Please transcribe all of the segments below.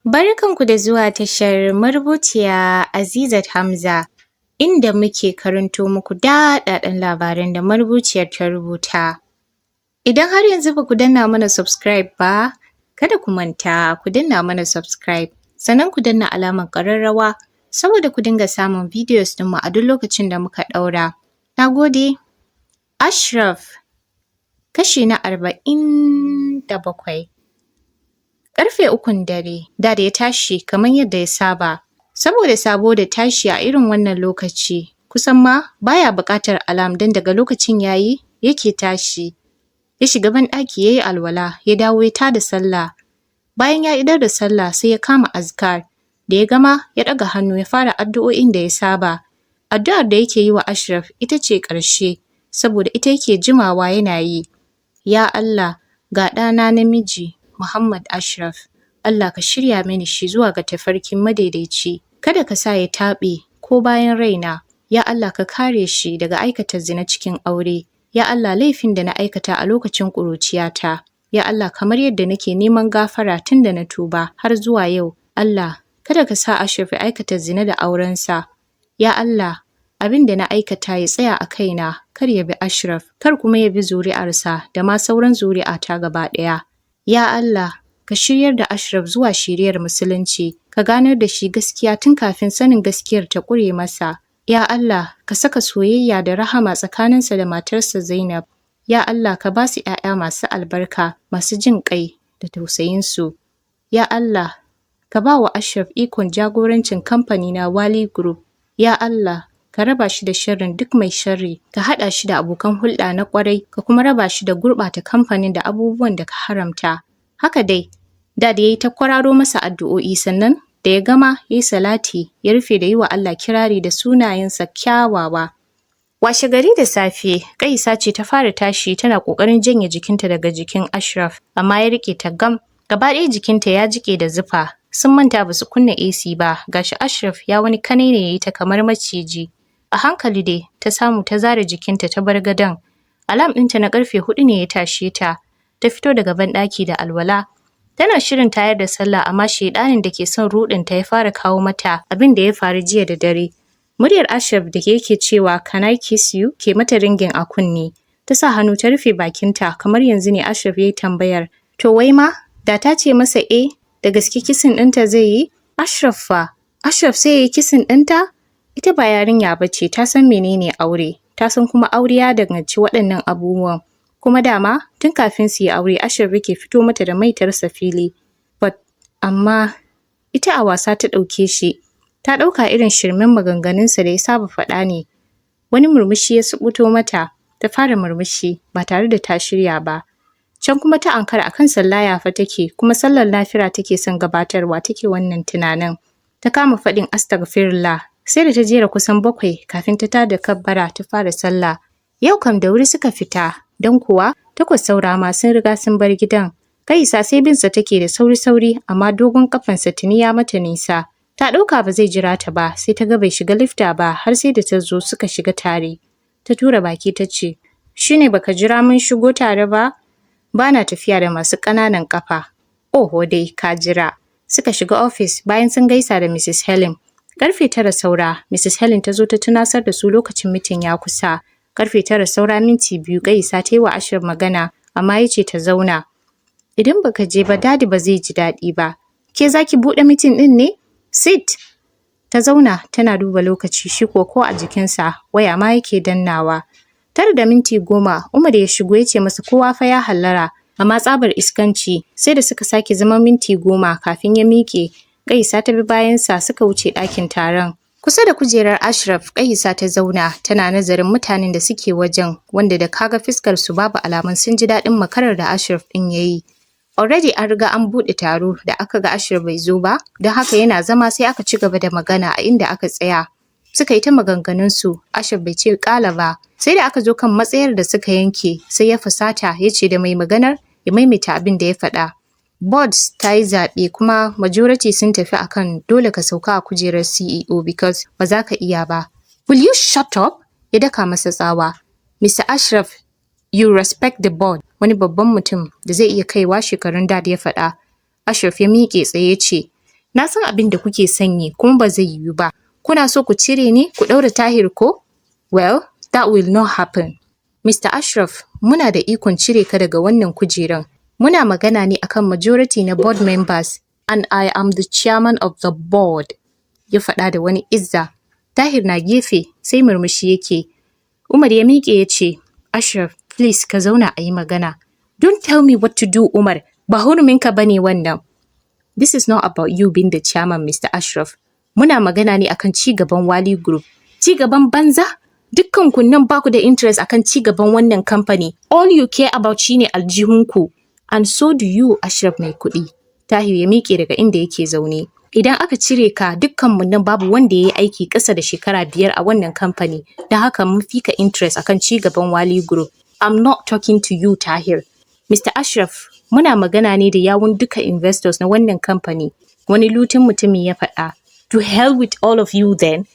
Barkanku da zuwa tashar marubuciya Azizat Hamza, inda muke karanto muku daɗaɗɗen labaran da marubuciyar ta rubuta. Idan har yanzu ba ku danna mana subscribe ba, kada ku manta ku danna mana subscribe, sannan ku danna alamar ƙararrawa saboda ku dinga samun videos ɗinmu a duk lokacin da muka ɗaura. Na gode. Ashraf, kashi na 47. Ƙarfe 3n dare, Dad ya tashi kamar yadda ya saba. Saboda sabo da tashi a irin wannan lokaci, kusan ma baya buƙatar alarm, don daga lokacin yayi yake tashi. Ya shiga banɗaki ya yi alwala, ya dawo ya tada sallah. Bayan ya idar da sallah, sai ya kama azkar. Da ya gama, ya ɗaga hannu ya fara addu'o'in da ya saba. Addu'ar da yake yi wa Ashraf ita ce ƙarshe, saboda ita yake jimawa yana yi. Ya Allah, ga ɗana namiji Muhammad Ashraf, Allah ka shirya mini shi zuwa ga tafarkin madaidaici, kada ka sa ya taɓe ko bayan raina. Ya Allah, ka kare shi daga aikata zina cikin aure. Ya Allah, laifin da na aikata a lokacin ƙuruciyata, ya Allah, kamar yadda nake neman gafara tun da na tuba har zuwa yau, Allah, kada ka sa Ashraf ya aikata zina da aurensa. Ya Allah, abin da na aikata ya tsaya a kaina, kar ya bi Ashraf, kar kuma ya bi zuri'arsa da ma sauran zuri'ata gaba ɗaya. Ya Allah, ka shiryar da Ashraf zuwa shiriyar Musulunci, ka ganar da shi gaskiya tun kafin sanin gaskiyar ta ƙure masa. Ya Allah, ka saka soyayya da rahama tsakaninsa da matarsa Zainab. Ya Allah, ka ba su ‘ya'ya masu albarka, masu jin ƙai da tausayinsu. Ya Allah, ka ba wa Ashraf ikon jagorancin kamfani na Wali Group. Ya Allah, ka raba shi da sharrin duk mai sharri, ka haɗa shi da abokan hulɗa na ƙwarai, ka kuma raba shi da gurɓata kamfanin da abubuwan da ka haramta. Haka dai, Dad ya yi ta kwararo masa addu'o'i, sannan da ya gama ya yi salati, ya rufe da yi wa Allah kirari da sunayensa kyawawa. Washe gari da safe, Ƙaisa ce ta fara tashi tana ƙoƙarin janye jikinta daga jikin Ashraf, amma ya riƙe ta gam. Gaba ɗaya jikinta ya jiƙe da zufa. Sun manta ba su kunna AC ba, gashi Ashraf ya wani kanainaye ta kamar maciji. A hankali dai ta samu ta zare jikinta ta bar gadon. Alarm ɗinta na ƙarfe 4 ne ya tashe ta. Ta fito daga banɗaki da alwala. Tana shirin tayar da sallah, amma shaiɗanin da ke son ruɗinta ya fara kawo mata abin da ya faru jiya da dare. Muryar Ashraf da yake cewa "Can I kiss you?" ke mata ringing a kunne. Ta sa hannu ta rufe bakinta, kamar yanzu ne Ashraf ya yi tambayar. To wai ma da ta ce masa eh, da gaske kissing ɗinta zai yi? Ashraf fa, Ashraf sai ya yi kissing ɗinta? Ita ba yarinya ba ce, ta san menene aure, ta san kuma aure ya danganci waɗannan abubuwan. Kuma dama tun kafin su yi aure Ashraf yake fito mata da maitarsa fili. But amma ita a wasa ta ɗauke shi, ta ɗauka irin shirmen maganganunsa da ya saba faɗa ne. Wani murmushi ya suɓuto mata, ta fara murmushi ba tare da ta shirya ba. Can kuma ta ankara akan sallaya fa take, kuma sallar nafila take son gabatarwa take wannan tunanin. Ta kama faɗin astagfirullah, sai da ta jera kusan bakwai kafin ta tada kabbara ta fara sallah. Yau kam da wuri suka fita, don kuwa 8 saura ma sun riga sun bar gidan. Kaisa sai binsa take da sauri-sauri, amma dogon ƙafansa tuni ya mata nisa. Ta ɗauka ba zai jira ta ba, sai ta ga bai shiga lifta ba har sai da ta zo suka shiga tare. Ta tura baki ta ce, "Shi ne baka jira mun shigo tare ba? Ba na tafiya da masu ƙananan ƙafa." "Oho dai, ka jira." Suka shiga ofis bayan sun gaisa da Mrs. Helen. Karfe 9 saura, Mrs. Helen ta zo ta tunasar da su lokacin meeting ya kusa. Karfe 9 saura minti 2, Kaisa ta yi wa Ashraf magana, amma ya ce ta zauna. "Idan baka je ba, Daddy ba zai ji daɗi ba." "Ke za ki buɗe meeting ɗin ne? Sit." Ta zauna tana duba lokaci, shi ko a jikinsa, waya ma yake dannawa. 9:10 Umar ya shigo, ya ce masa kowa fa ya hallara, amma tsabar iskanci sai da suka sake zama minti 10 kafin ya miƙe. Kaisa ta bi bayansa suka wuce ɗakin taron. Kusa da kujerar Ashraf Kaisa ta zauna tana nazarin mutanen da suke wajen, wanda da kaga fuskar su babu alamun sun ji daɗin makarar da Ashraf ɗin ya yi. Already an riga an buɗe taro da aka ga Ashraf bai zo ba, don haka yana zama sai aka ci gaba da magana a inda aka tsaya. Suka yi ta maganganunsu, Ashraf bai ce ƙala ba. Sai da aka zo kan matsayar da suka yanke, sai ya fusata ya ce da mai maganar ya maimaita abin da ya faɗa. "Board ta yi zaɓe kuma majority sun tafi akan dole ka sauka a kujerar CEO because ba za ka iya ba." "Will you shut up?" Ya daka masa tsawa. "Mr. Ashraf, you respect the board," wani babban mutum da zai iya kaiwa shekarun Dad ya faɗa. Ashraf ya miƙe tsaye ya ce, Na san abin da kuke son yi kuma ba zai yiwu ba. Kuna so ku cire ni ku ɗaura Tahir ko? Well, that will not happen. Mr. Ashraf, muna da ikon cire ka daga wannan kujeran. Muna magana ne akan majority na board members and I am the chairman of the board. Ya faɗa da wani izza. Tahir na gefe sai murmushi yake. Umar ya miƙe ya ce, "Ashraf, please ka zauna a yi magana." "Don't tell me what to do, Umar. Ba huruminka ba ne wannan." "This is not about you being the chairman, Mr. Ashraf. Muna magana ne akan ci gaban Wali Group." "Ci gaban banza? Dukkan ku nan ba ku da interest akan ci gaban wannan kamfani. All you care about shine aljihunku. And so do you, Ashraf mai kuɗi." Tahir ya miƙe daga inda yake zaune. "Idan aka cire ka, dukkanmu nan babu wanda ya yi aiki ƙasa da shekara 5 a wannan kamfani. Don haka mun fi ka interest akan ci gaban Wali Group." "I'm not talking to you, Tahir." "Mr. Ashraf, muna magana ne da yawun duka investors na wannan kamfani." Wani lutin mutumin ya faɗa. "To hell with all of you then.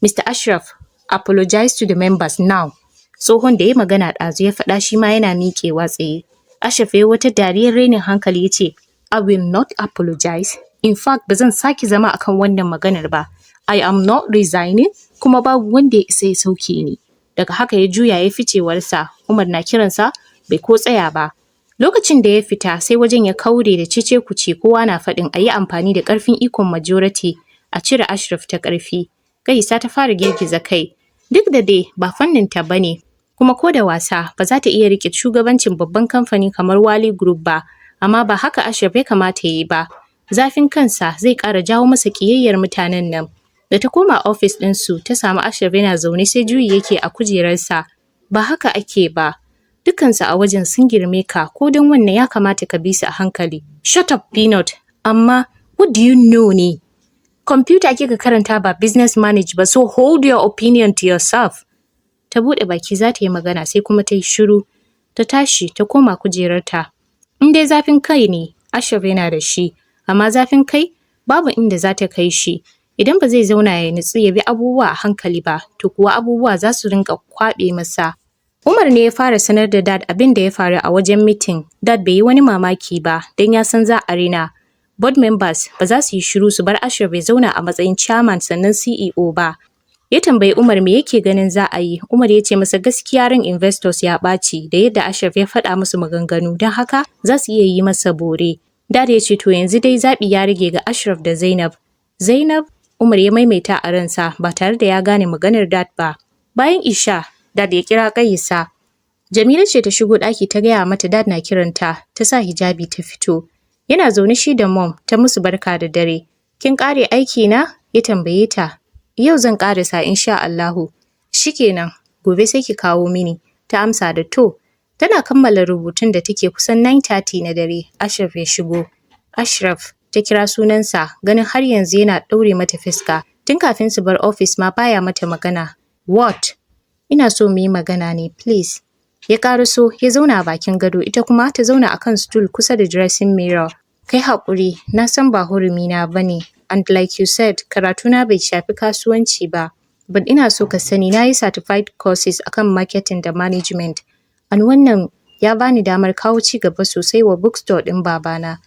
Mr. Ashraf, apologize to the members now." Tsohon da ya magana ɗazu ya faɗa shi ma yana miƙewa tsaye. Ashraf ya yi wata dariyar rainin hankali ya ce, "I will not apologize. In fact, ba zan sake zama akan wannan maganar ba. I am not resigning, kuma babu wanda ya isa ya sauke ni." Daga haka ya juya ya ficewarsa, Umar na kiransa bai ko tsaya ba. Lokacin da ya fita sai wajen ya kaure da cece-kuce, kowa na faɗin a yi amfani da ƙarfin ikon majority a cire Ashraf ta ƙarfi. Kaisa ta fara girgiza kai. Duk da dai ba fanninta ba ne, kuma ko da wasa ba za ta iya riƙe shugabancin babban kamfani kamar Wali Group ba, amma ba haka Ashraf ya kamata ya yi ba. Zafin kansa zai ƙara jawo masa ƙiyayyar mutanen nan. Da ta koma ofis ɗinsu ta samu Ashraf yana zaune sai juyi yake a kujerarsa. "Ba haka ake ba. Dukansu a wajen sun girme ka, ko don wannan ya kamata ka bi su a hankali." "Shut up, Peanut. Amma what do you know ne? Computer kika karanta ba business manage ba, so hold your opinion to yourself." Ta buɗe baki za ta yi magana sai kuma ta yi shiru. Ta tashi ta koma kujerarta. In dai zafin kai ne, Ashraf yana da shi, amma zafin kai babu inda za ta kai shi. Idan ba zai zauna ya nutsu ya bi abubuwa a hankali ba, to kuwa abubuwa za su rinƙa kwaɓe masa. Umar ne ya fara sanar da Dad abin da ya faru a wajen meeting. Dad bai yi wani mamaki ba don ya san za a rina. Board members ba za su yi shiru su bar Ashraf ya zauna a matsayin chairman sannan CEO ba. Ya tambayi Umar me yake ganin za a yi. Umar ya ce masa gaskiya ran investors ya ɓaci da yadda Ashraf ya faɗa musu maganganu, don haka za su iya yi masa bore. Dad ya ce to yanzu dai zaɓi ya rage ga Ashraf da Zainab. "Zainab?" Umar ya maimaita a ransa ba tare da ya gane maganar Dad ba. Bayan Isha, Dad ya kira Kaisa. Jamila ce ta shigo ɗaki ta gaya mata Dad na kiranta, ta sa hijabi ta fito. Yana zaune shi da Mom, ta musu barka da dare. "Kin ƙare aiki na?" ya tambaye ta. "Yau zan ƙarasa insha Allahu." "Shikenan, gobe sai ki kawo mini." Ta amsa da to. Tana kammala rubutun da take kusan 9:30 na dare, Ashraf ya shigo. "Ashraf," ta kira sunansa, ganin har yanzu yana ɗaure mata fuska. Tun kafin su bar ofis ma baya mata magana. "What?" "Ina so mu yi magana ne, please." Ya ƙaraso ya zauna a bakin gado, ita kuma ta zauna a kan stool kusa da dressing mirror. "Kai haƙuri, na san ba hurumina ba ne, and like you said, karatuna bai shafi kasuwanci ba. But ina so ka sani na yi certified courses akan marketing da management. And wannan ya bani damar kawo ci gaba sosai wa bookstore ɗin babana.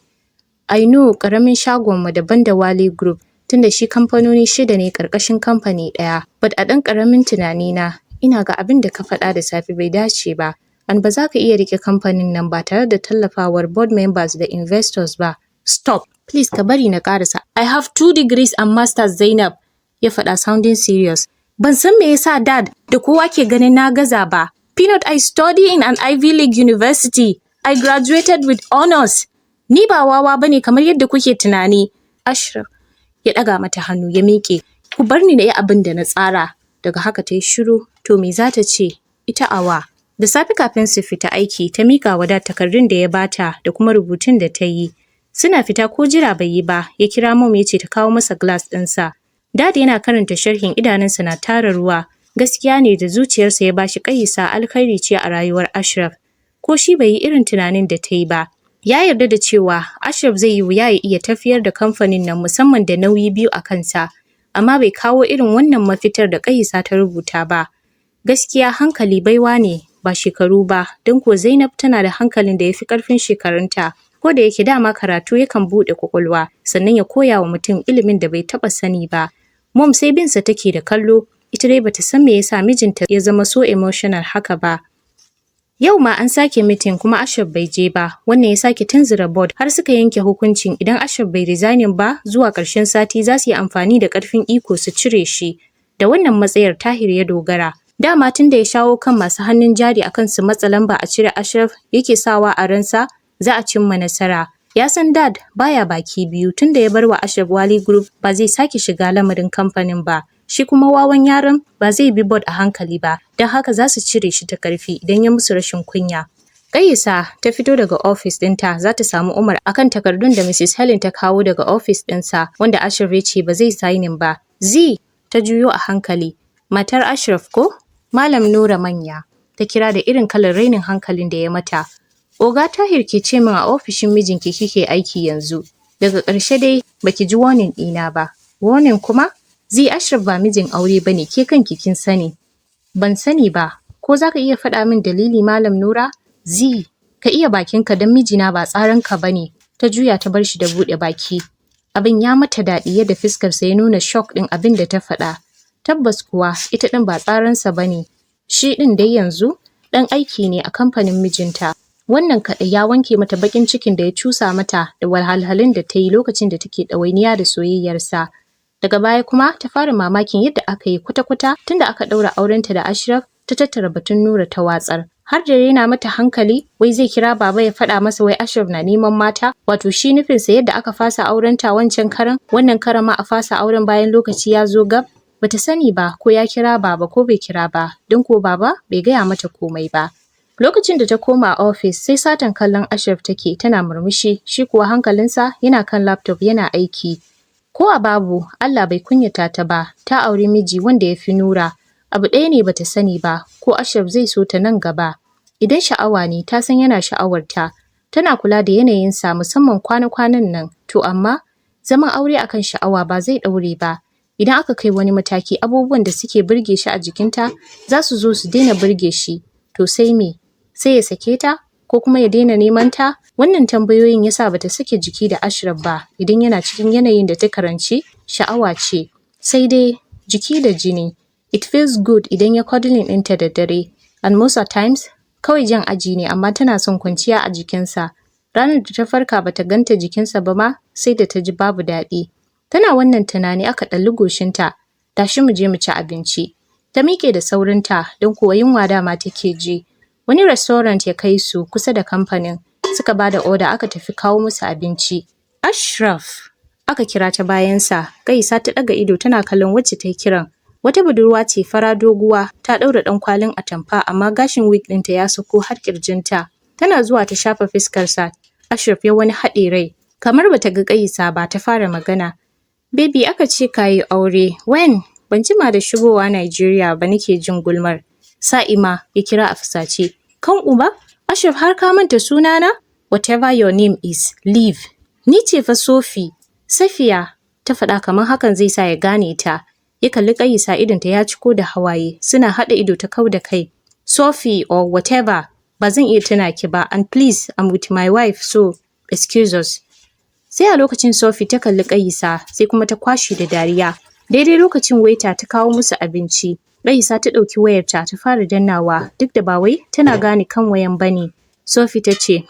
I know ƙaramin shagonmu daban da Wali Group, tunda shi kamfanoni shida ne ƙarƙashin kamfani ɗaya. But a ɗan ƙaramin tunanina, ina ga abin da ka faɗa da safe bai dace ba. And ba za ka iya riƙe kamfanin nan ba tare da tallafawar board members da investors ba." "Stop! Please ka bari na ƙarasa. I have two degrees and masters, Zainab," ya faɗa sounding serious. "Ban san me yasa Dad da kowa ke ganin na gaza ba. Peanut, I study in an Ivy League university. I graduated with honors. Ni ba wawa bane kamar yadda kuke tunani." Ashraf ya ɗaga mata hannu ya miƙe. "Ku bar ni na yi abin da na tsara." Daga haka ta yi shiru. To me za ta ce? Ita awa. Da safe kafin su fita aiki ta miƙa wa Dad takardun da ya bata da kuma rubutun da ta yi. Suna fita ko jira bai yi ba, ya kira Mom ya ce ta kawo masa glass ɗinsa. Dad yana karanta sharhin, idanunsa na tara ruwa. Gaskiya ne da zuciyarsa ya bashi Kaisa alkhairi ce a rayuwar Ashraf. Ko shi bai yi irin tunanin da ta yi ba. Ya yarda da cewa Ashraf zai yi wuya ya iya tafiyar da kamfanin nan, musamman da nauyi biyu a kansa. Amma bai kawo irin wannan mafitar da Kaisa ta rubuta ba. Gaskiya hankali baiwa ne ba shekaru ba, don kuwa Zainab tana da hankalin da ya fi ƙarfin shekarunta. Ko da yake dama karatu yakan buɗe ƙwaƙwalwa, sannan ya koya wa mutum ilimin da bai taɓa sani ba. Mom sai binsa take da kallo, ita dai bata san me yasa mijinta ya zama so emotional haka ba. Yau ma an sake meeting kuma Ashraf bai je ba, wannan ya sake tunzura board har suka yanke hukuncin idan Ashraf bai resigning ba zuwa ƙarshen sati, za su yi amfani da ƙarfin iko su cire shi. Da wannan matsayar Tahir ya dogara. Dama tun da ya shawo kan masu hannun jari akan su matsa lamba a cire Ashraf, yake sawa a ransa za a cimma nasara. Ya san Dad baya baki biyu, tun da ya bar wa Ashraf Wali Group ba zai sake shiga lamarin kamfanin ba. Shi kuma wawan yaron ba zai bi board a hankali ba, don haka za su cire shi ta ƙarfi idan ya musu rashin kunya. Kaisa ta fito daga ofis ɗinta za ta samu Umar akan takardun da Mrs. Helen ta kawo daga ofis ɗinsa wanda Ashraf ya ce ba zai signing ba. Z ta juyo a hankali. Matar Ashraf ko? Malam Nura manya. Ta kira da irin kalar rainin hankalin da ya mata. Oga Tahir ke ce min a ofishin mijinki kike aiki yanzu. Daga ƙarshe dai baki ji warning ɗina ba. Warning kuma? Zi, Ashraf ba mijin aure bane, ke kanki kin sani. Ban sani ba. Ko za ka iya faɗa min dalili, Malam Nura? Zi, ka iya bakinka don mijina ba tsaranka ba ne. Ta juya ta bar shi da buɗe baki. Abin ya mata daɗi yadda fuskarsa ya nuna shock ɗin abin da ta faɗa. Tabbas kuwa ita ɗin ba tsaransa ba ne. Shi ɗin dai yanzu ɗan aiki ne a kamfanin mijinta. Wannan kaɗai ya wanke mata baƙin cikin da ya cusa mata da wahalhalun da ta yi lokacin da take ɗawainiya da soyayyarsa. Daga baya kuma ta fara mamakin yadda aka yi kwata-kwata tunda aka ɗaura aurenta da Ashraf ta tattara batun Nura ta watsar. Har da raina mata hankali wai zai kira Baba ya faɗa masa wai Ashraf na neman mata, wato shi nufinsa yadda aka fasa aurenta wancan karan, wannan karan ma a fasa auren bayan lokaci ya zo gab. Bata sani ba ko ya kira Baba ko bai kira ba, don ko Baba bai gaya mata komai ba. Lokacin da ta koma ofis sai satan kallon Ashraf take tana murmushi, shi kuwa hankalinsa yana kan laptop yana aiki. Ko a babu, Allah bai kunyata ta ba, ta auri miji wanda ya fi Nura. Abu ɗaya ne bata sani ba, ko Ashraf zai so ta nan gaba. Idan sha'awa ne, ta san yana sha'awarta. Tana kula da yanayinsa musamman kwana-kwanan nan, to amma zaman aure akan sha'awa ba zai ɗaure ba. Idan aka kai wani mataki, abubuwan da suke burge shi a jikinta za su zo su daina burge shi, to sai me? Sai ya sake ta ko kuma ya daina neman ta? Wannan tambayoyin ya sa bata sake jiki da Ashraf ba idan yana cikin yanayin da ta karanci sha'awa ce. Sai dai jiki da jini. It feels good idan ya cuddling ɗinta da dare, and most of times kawai jan aji ne, amma tana son kwanciya a jikinsa. Ranar da ta farka bata ganta jikinsa ba ma sai da ta ji babu daɗi. Tana wannan tunani aka ɗalli goshinta. Tashi mu je mu ci abinci. Ta miƙe da saurinta don kuwa yunwa dama take ji. Wani restaurant ya kai su kusa da kamfanin. Suka ba da oda, aka tafi kawo musu abinci. Ashraf! Aka kira ta bayansa. Gaisa ta ɗaga ido tana kallon wacce ta yi kiran. Wata budurwa ce fara doguwa, ta ɗaura ɗan kwalin atamfa, amma gashin wig ɗinta ya sauko har ƙirjinta. Tana zuwa ta shafa fuskarsa. Ashraf ya wani haɗe rai. Kamar bata ga Kaisa ba ta fara magana. Baby, aka ce ka yi aure. When? Ban jima da shigowa Nigeria ba nake jin gulmar. Sa'ima, ya kira a fusace. Kan uba? Ashraf, har ka manta sunana? Whatever your name is, leave. Ni ce fa Sophie. Safiya, ta faɗa kamar hakan zai sa ya gane ta. Ya kalli Kaisa, idonta ya ciko da hawaye. Suna haɗa ido ta kau da kai. Sophie or whatever, ba zan iya tuna ki ba, and please, I'm with my wife, so excuse us. Sai a lokacin Sophie ta kalli Kaisa, sai kuma ta kwashe da dariya. Daidai lokacin waiter ta kawo musu abinci. Kaisa ta ɗauki wayarta ta fara dannawa, duk da ba wai tana gane kan wayan bane. Sophie ta ce,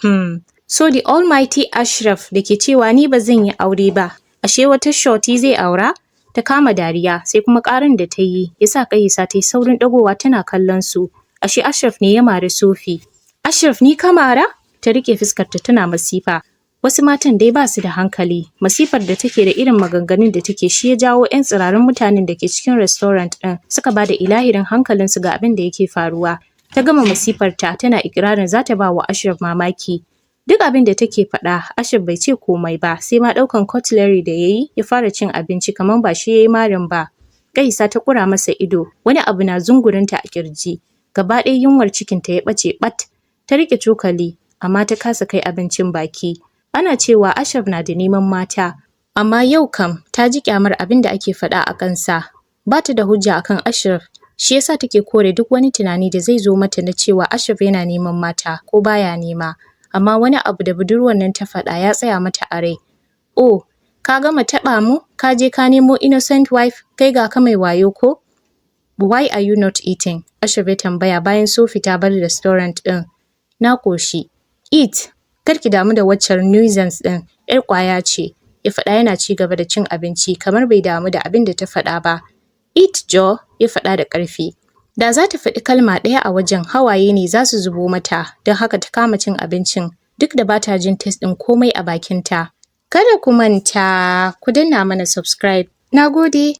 So the almighty Ashraf da ke cewa ni ba zan yi aure ba, ashe wata shorty zai aura?" Ta kama dariya, sai kuma ƙaran da ta yi ya sa Kaisa ta yi saurin ɗagowa tana kallon su. Ashe Ashraf ne ya mari Sophie. "Ashraf, ni ka mara?" Ta riƙe fuskarta tana masifa. Wasu matan dai ba su da hankali. Masifar da take da irin maganganun da take shi ya jawo 'yan tsirarin mutanen da ke cikin restaurant ɗin suka ba da ilahirin hankalinsu ga abin da yake faruwa. Ta gama masifarta tana ikirarin za ta ba wa Ashraf mamaki. Duk abin da take faɗa, Ashraf bai ce komai ba, sai ma ɗaukan cutlery da ya yi ya fara cin abinci kamar ba shi ya yi marin ba. Kaisa ta ƙura masa ido, wani abu na zungurinta a ƙirji. Gaba ɗaya yunwar cikinta ya ɓace ɓat. Ta riƙe cokali, amma ta kasa kai abincin baki. Ana cewa Ashraf na da neman mata, amma yau kam ta ji ƙyamar abin da ake faɗa a kansa. Ba ta da hujja akan Ashraf, shi yasa take kore duk wani tunani da zai zo mata na cewa Ashraf yana neman mata ko baya nema. Amma Amma wani abu da budurwar nan ta faɗa ya tsaya mata a rai. "Oh, ka gama taɓa mu, ka je ka nemo innocent wife, kai ga ka mai wayo ko? Why are you not eating?" Ashraf ya tambaya bayan Sophie ta bar restaurant ɗin. "Na ƙoshi." "Eat, kar ki damu da waccan nuisance ɗin, ‘yar ƙwaya ce," ya faɗa yana ci gaba da cin abinci kamar bai damu da abin da ta faɗa ba. "Eat joor," ya faɗa da ƙarfi. Da za ta faɗi kalma ɗaya a wajen, hawaye ne za su zubo mata, don haka ta kama cin abincin duk da ba ta jin taste ɗin komai a bakinta. Kada ku manta ku danna mana subscribe. Na gode.